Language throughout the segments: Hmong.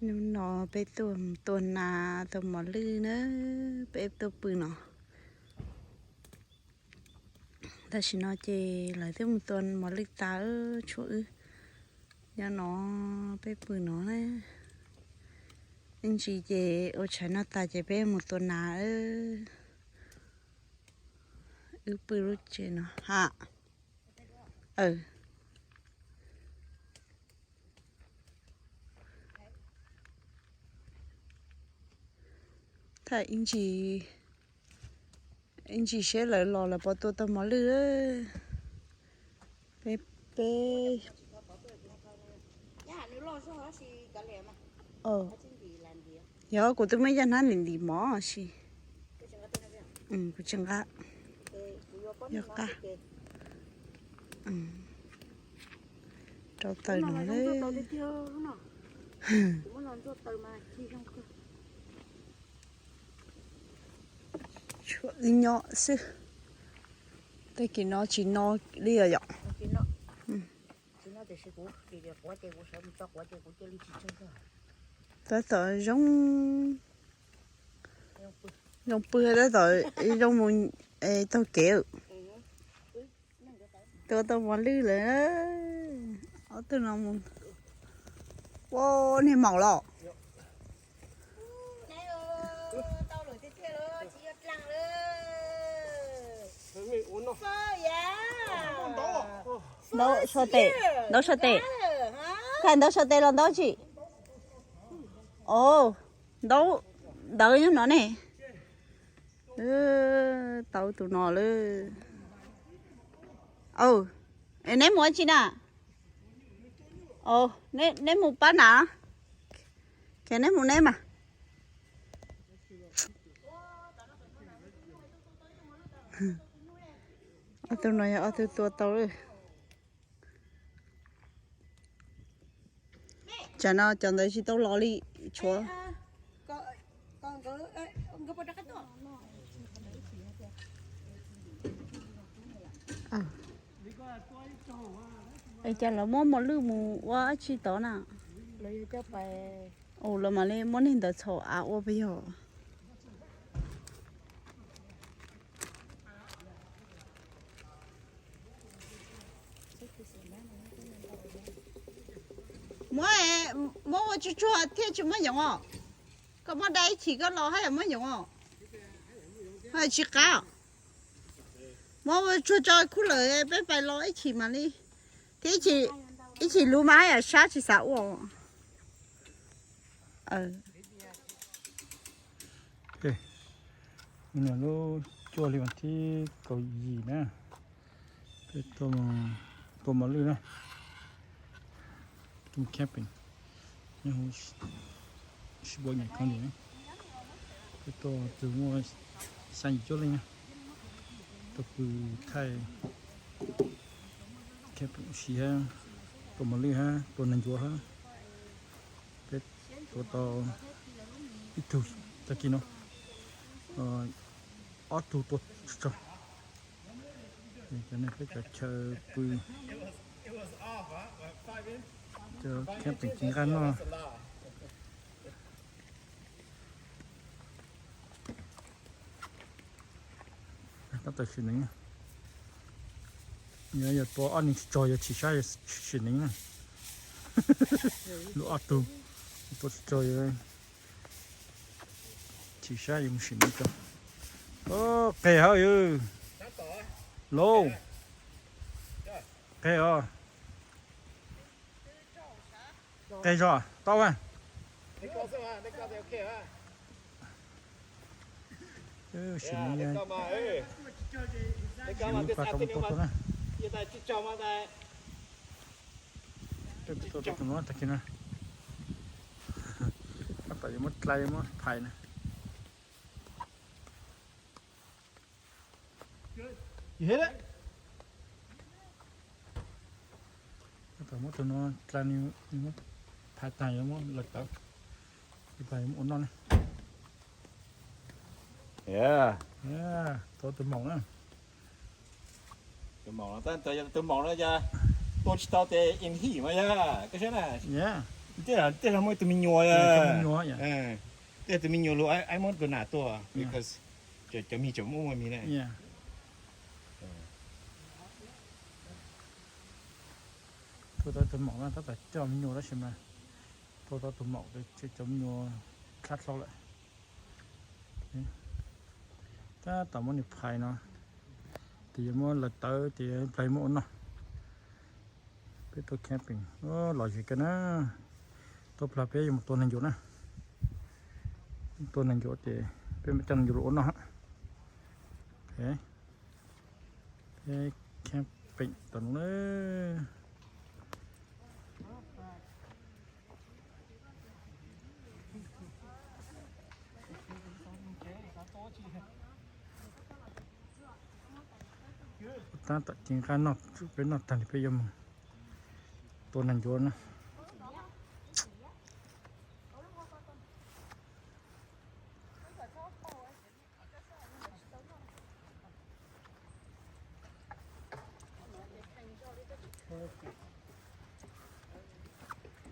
Hnub no peb tuaj mus tua nas tua mos lwj na, peb tuaj pw no. Tam sim no ces lawv twb mus tua mos lwj tas, tshuav wb nyob no, peb pw no na. Ib ntsis ces ua tshais no tas ces peb mus tua nas. Wb pw lub tsev no ha. Thaum ib ntsis, ib ntsis seb lawv los lawv puas tua tau mos lwj. Peb, peb, yog kuv twb muaj ib co hnab ntim ntim mov si. Kuv tsis nqa. Yog qab rau taws no. Tshuav wb nyob xwb. Tag kis no tsis no li os yom. Tab tom zoo, zoo pw, tab tom zoo mus taug kev. Tua tau mos lwj lawm. Ob tug no mus. Ua, niag maum los. Ntaub sau tes, ntaub sau tes. Thaij ntaub sau tes los ntaub tsis? Ov, ntaub ntawd nyob no ne. Tau tus no lawm. Neb mus ua tsi na? Neb mus pab na. Ces neb mus neb mas. Ob tug no yog ob tug tua tau lawm. Tsam no cov ntawd tsis tau los li, tshuav. Es cas lawv muab mos lwj mus ua dab tsi tod na? Lawv mam li muab niag ntawd txhaum av ua puas yog? Muab, muab ua tsuag tsuag thiaj tsis muaj yoov os. Koj muab dai ib chim koj los haj yam muaj yoov os. Haj tsis qab. Muab ua tsuag tso khub lawm peb pais los ib chim mam li. Thiab ib chim luv mas haj yam sab tsis xav ua. Lub cuaj hli vas thib kaum yim na, peb tuaj mos lwj na, tuaj camping nyob hauv Sheboygan County. Peb tuaj txog muaj xya yim cuaj leej na, tuaj pw thaij camping ua si hab, tua mos lwj hab tua neeg ncuav hab. Peb tua tau ib tug tag kis no, ob tug tua tsis tsaug. Cov no peb cov chaw pw, cov camping tsis nqaj noj. Tab tom sim neev, yog tua ob neeg tsis tsaug yog chim sab sim neev na. Lub ob tug tua tsis tsaug, chim sab yuav mus sim neev tso. Qeg hab yog lauj, qeg os. Qeg zog tau a. Sim neev, sim neev pag tau mus tau na. Tua tus no tag kis na, tab tom yuav muab dlai muab phais na. Tab tom muab tus no dlai, muab phais tag yuav muab lawv tawv, yuav ua noj ne. Tau tus maum na. Tus maum no, tus maum no yog tua tsis tau tes in him mas yog koj saib na. Tej zaum muaj ib tug me nyuam, tej tus me nyuam luag aib muab tus nam tua, because cov mis tseem muaj muaj mis na. Tua tau tus maum na, tab tom coj me nyuam tab sis mas tua tau tus maum ces cov me nyuam dlha dlhau lawm. Tab tom muab nws phais no, ces yuav muab lawv tawv ces plag muab ua noj. Peb tuaj camping los zem kawg na. Tuaj plag peb yuav mus tua neeg ncuav na. Tua neeg ncuav ces peb mam coj neeg ncuav los ua noj. Peb camping tom no na. Tab tom ceev qab noj, peb noj tag li peb yuav mus tua neeg ncuav na.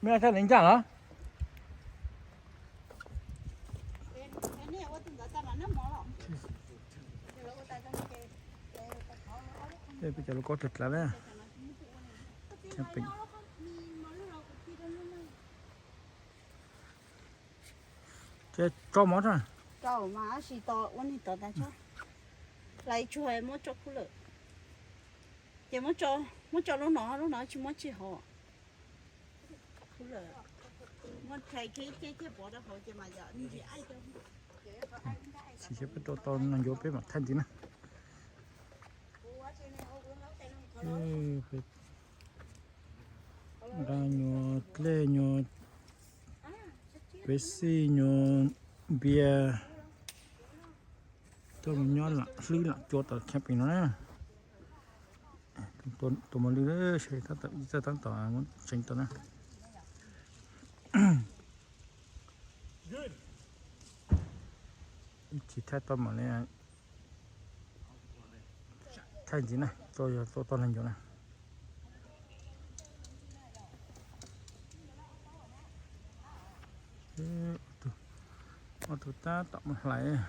Mej sab leej ncaj los? Peb cov lub kob dlav dlav na. Camping. Ces tso mov tso. Tau mas, tab sis tau ua neeg tod tas tso. Hlais tsuag muab tso khub lawm. Ces muab tso lub no, lub no tsis muab tsis hov. Khub lawm. Muab thaij kiag tej thiaj pov rau hauv ces mas yom, nws tsis aib. Tsis xyov peb rau tau neeg ncuav peb mam thaij ntxiv na. Nqa nyuag dlej nyuag Pepsi nyuag npias, tuaj mus nyob lam hlwb lam cua tom camping no na. Tua mos lwj seb tab tom ib txaj tab tom muab tseev tau na. Ib chim thaij tau mam li thaij ntxiv na, tau yog tau tau neeg ncuav na. Ob tug tab tom mus hlais.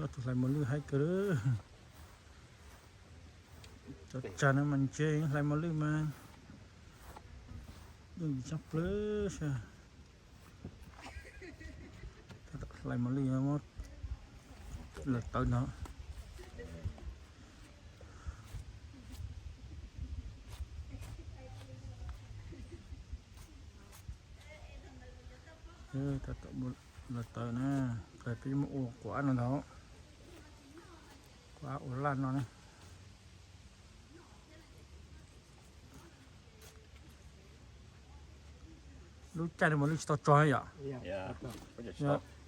Ob tug hlais mos lwj haib kawg. Cov tsag no mas ntse hlais mos lwj mas yeej tshaj plaws sas. Hlais mos lwj muab lawv tawv no. Tab tom mus lawv tawv na, peb yuav mus ua quav no ntag. Quav ua laj no na. Lub caij no mas lub tsis tau tsog yom?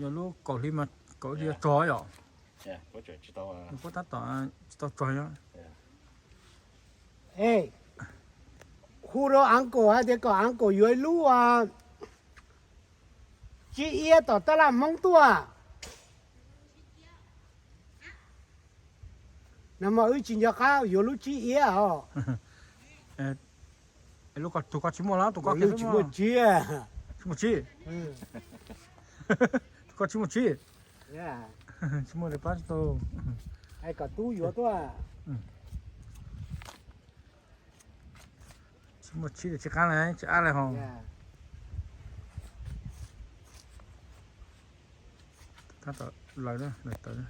Yog lub kaum hli mas kaum hli tau tsog yom? Nws puab tab tom tsis tau tsog yom? Hu rau uncle hais tias kom uncle yuav ib lub tsib iab tom tab laj Hmoob tuaj. No mas wb tsis nco qab yuav lub tsib iab os. Lub ko tug ko tsis muaj los tus ko tsis muaj tsib. Tsis muaj tsib. Tus ko tsis muaj tsib. Tsis muaj li pab tsis tau. Hais kom tub yuav tuaj. Tsis muaj tsib tsis qab li tsis ab li ho. Tab tom lawv na, lawv tawv na.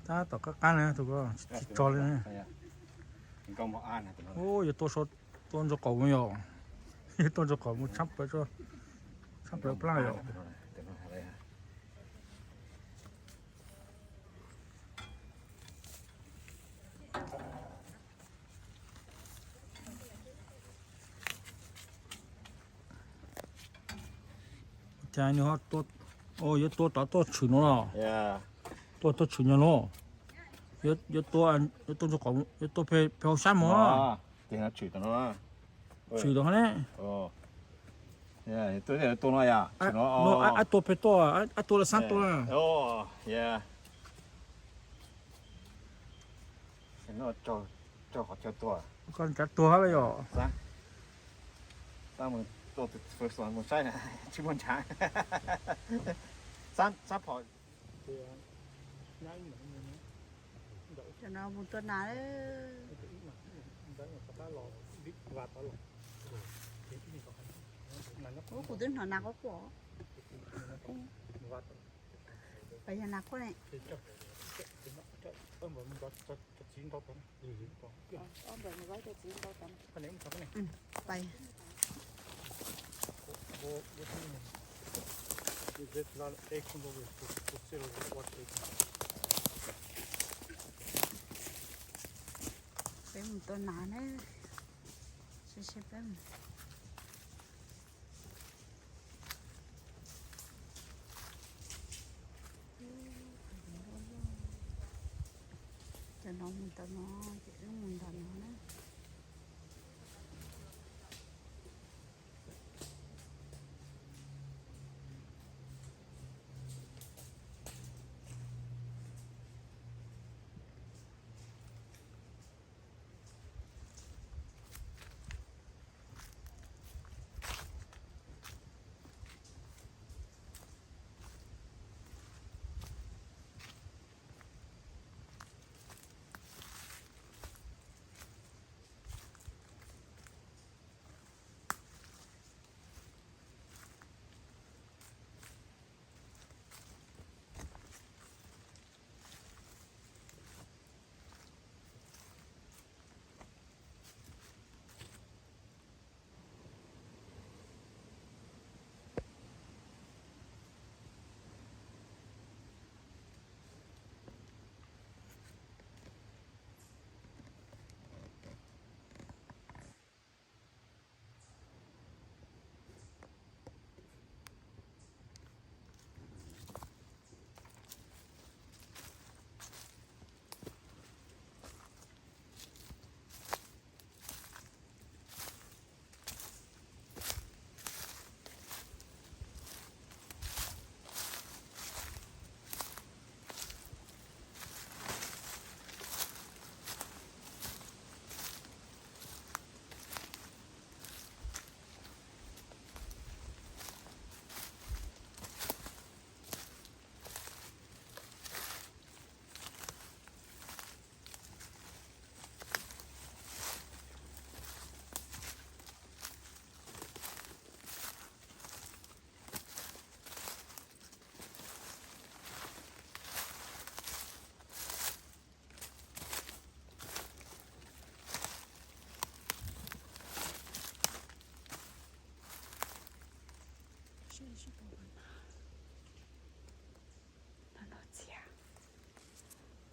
Tab tom qab qab na tus ko tsis tso li. Yuav tua ntsuag qaum mus yom. Yuav tua ntsuag qaum mus tshab plaws, tshab plaws plab yom. Cas nws ho tua, yuav tua rov tuaj tshwm no los? Tuaj tuaj tshwm no los? Yuav tua, yuav tua, yuav tua pem hauv sab mog. Tig no tshwm no. Tshwm no ne. Tua no yom. Ab tua pem tuaj, ab tua lawv xab tua na. Koj nrhav tuag hab los yom? Mus saib, tsis muaj ntshav. Xab phom. Cov no mus tua nas. Ub, kuv twb hnov nas quaj quaj. Pas yog nas quaj ne. Pas. Peb mus tua nas na, seb seb peb mus. Cov no mus ntawm no, ces wb mus ntawm no na.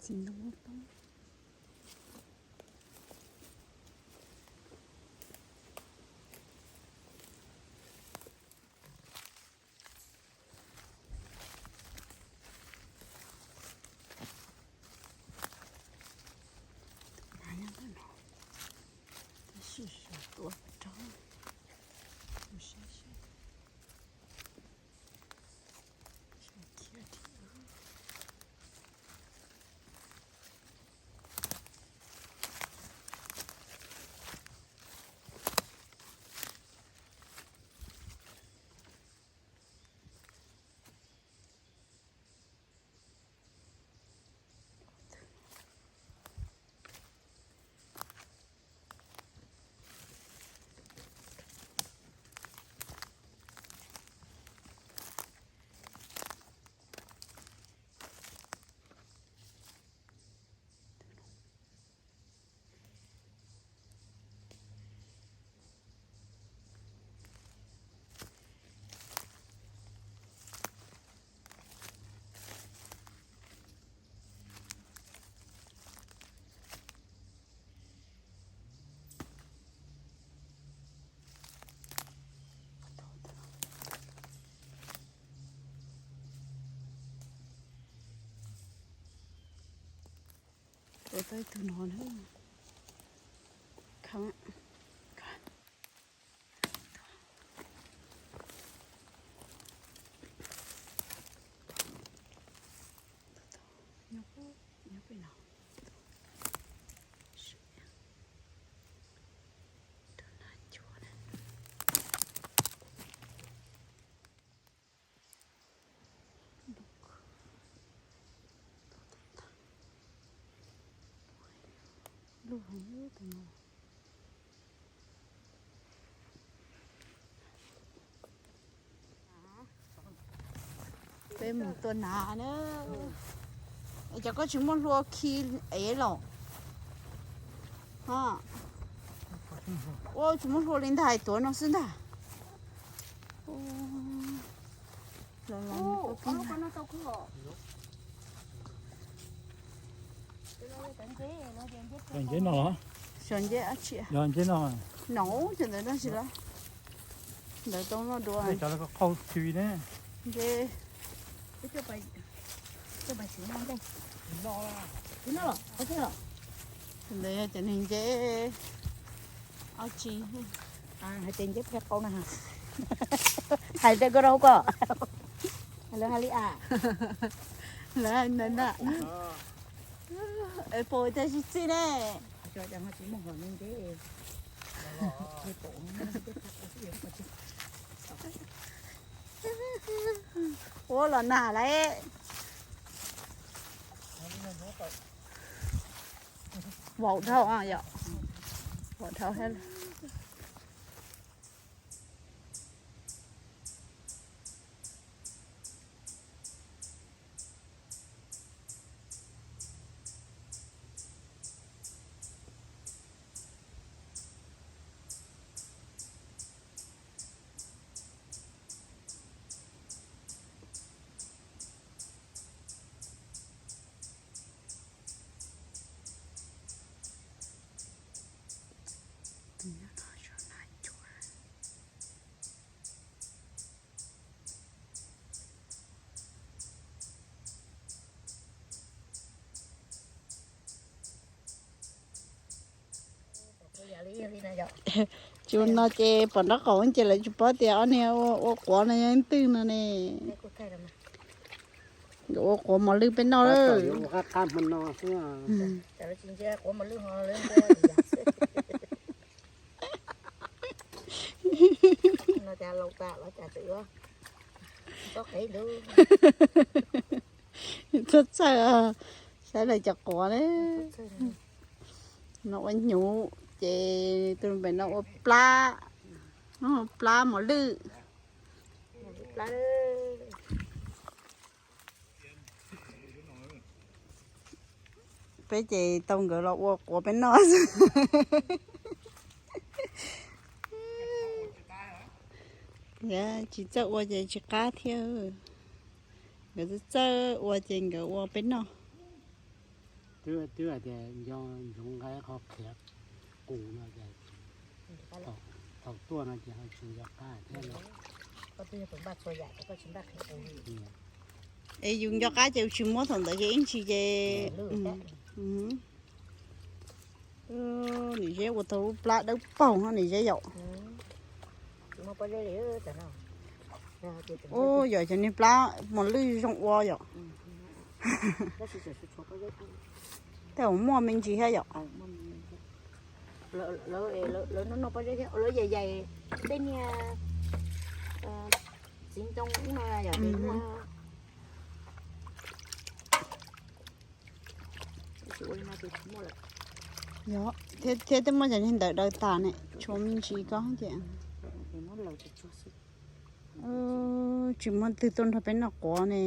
Txiv ntoo poob. Tus nas nyob ntawm no, tab sis xyov tua puas raug. Mus saib seb. Ua tau ib tug no na. Khab. Nyob pem no. Lub heev tus no. Peb mus tua nas na. Cov koj tsis muaj hlua khi ev los? Ua tsis muaj hlua li ntag, hais tuav no xwb ntag. Nceb no los? Xyov nceb dab tsi. Yog nceb no. Nov cov ntawd dab tsi los? Ntawd tau noj dua. Cov qau tw ne. Nceb. Ntawd yog cov niag nceb dab tsi. Hais tias nceb phaj qau na. Hais tias koj rau koj. Lawv hais li a. Lawv hais ntawd na. Es pom tias tsis txij ne. Ua los nag lawm. Vaum dhau yom. Vaum dhau thiab. Tsis ua no ces pom nraub qaum ces lawv tsis paub tias ob niag ua quav no yog leej twg no ne. Nkawd ua quav mos lwj peb noj lawm. Txhob txhawj, saib lawv cov quav ne. No ua hnyuv ces tus pem no ua plab, plab mos lwj. Peb ces tau nkawd los ua quav peb noj xwb. Tsis txawj ua ces tsis qab thiab. Nkawd txawj txawj ua ces nkawd ua peb noj. Twb twb hais tias nco ntsoov nqa qho qhiav qus no ces thaum tuaj no ces ho tsis nco qab thiab no. Es yus nco qab ces yus tsis muab thaum ntawd ces ib ntsis ces. Niam Zeb ua tau lub plab dawb paug no niam Zeb yom. Ua yog cov niag plab mos lwj zoo ua yom. Tej zaum muaj me ntsis thiab yom. Lawv no no pob zeb thiab, lawv yais yais tej niag txiv ntoo ub no yom. Yog thiab, thiab twb muab cov niag ntawd daws tas ne, tshuav me ntsis ko ces. Tsis muaj twg tuaj nrog peb noj quav ne.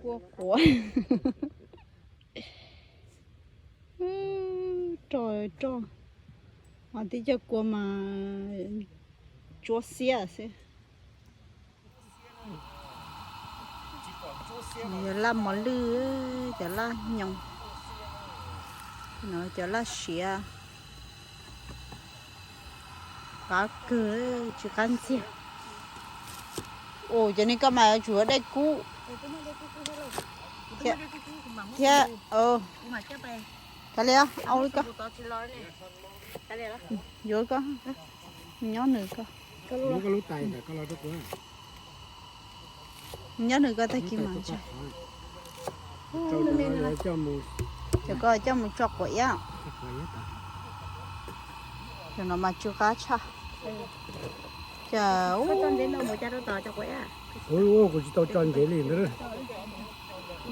Ua quav. Roj roj, mas tib co kua mas tsuab xiab xwb. Yog laj mos lwj, cov laj nyoos, no cov laj siav. Qab kawg, tsis qab ntxiag. Ua cov niag ko mas yuav tsum dej kub. Thiab, kav liam, au li koj, yuav koj, nyob nws koj, nyob nws koj tag kis mas ntshe. Cov koj coj mus tso quav iab. Cov no mas tsw qab tshaj. Cas kuv tsis tau tso ntsev li ntawd.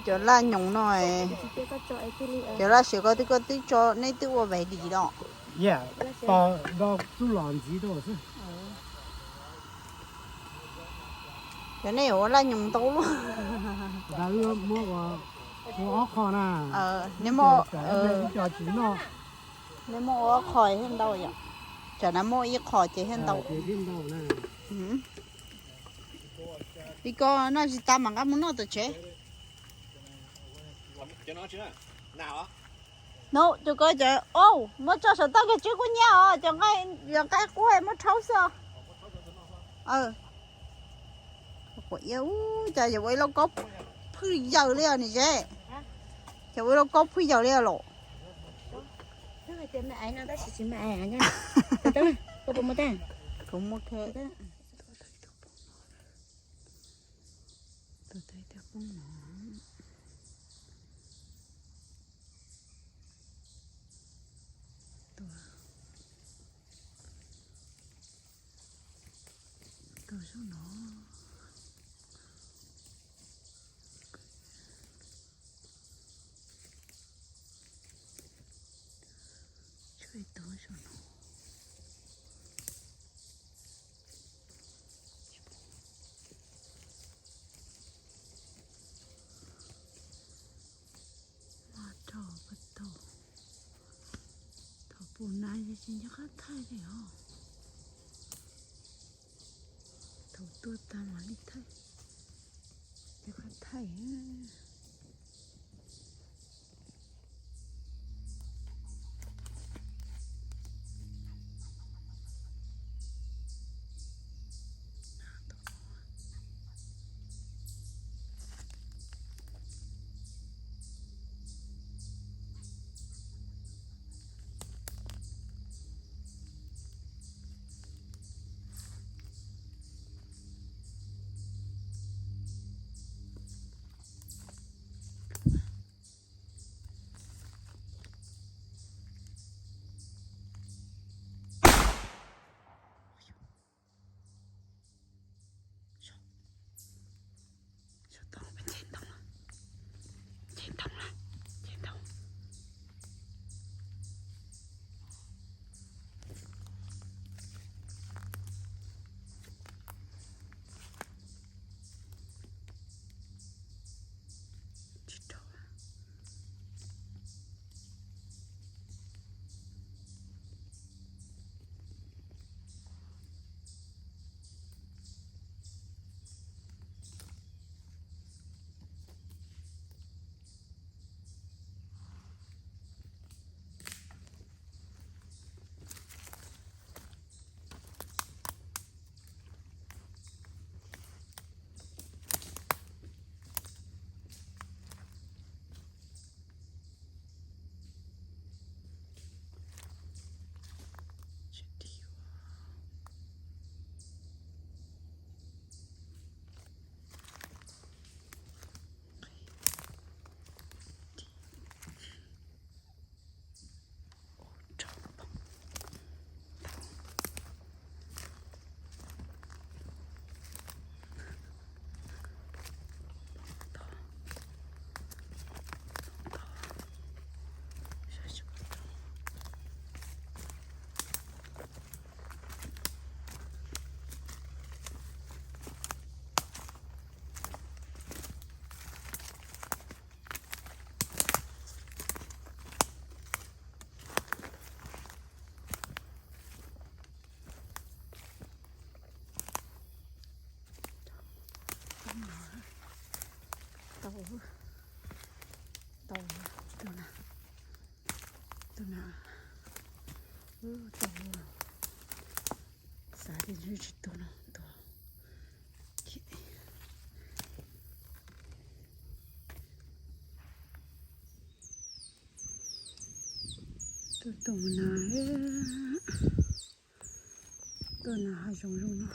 Cov laj nyoos no, cov laj siav ko twb koj twb tso nej twb ua vaiv dim los. Tos nto txuj los ntxiv rau xwb. Cov nej ua laj nyoos ntau luaj. Ntawd muab ua, ua ob qho na. Nej muab, ib co tsis noj. Nej muab ua ob qho thiaj ntau yom. Tsam na muab ib qho ces thiaj ntau. Li ko noj tsis tas mam nqa mus noj tom tsev. Nub, tus ko cov, muab tso saum toj kag tswb kuj nyiaj os, cov nqaij qub muab rhaub xwb. Quav iab, cas yog ua ib lauj kaub phwj yaws li os niam tsev. Cas ua ib lauj kaub phwj yaws li os los. Kuv muab, tus tag poob no. Tus zaub no. Tshuav ib tug zaub no. Maj rau puag tau. Thaum pum na yog tsis nco qab thaij li os. Thaum tuaj tag mam li thaij. Nco qab thaij. Tau, tau, tus na, tus na, tau, xav tias ntshe tsis tus no, tus, Tuaj mus na, tuaj na hav zoov zoo no.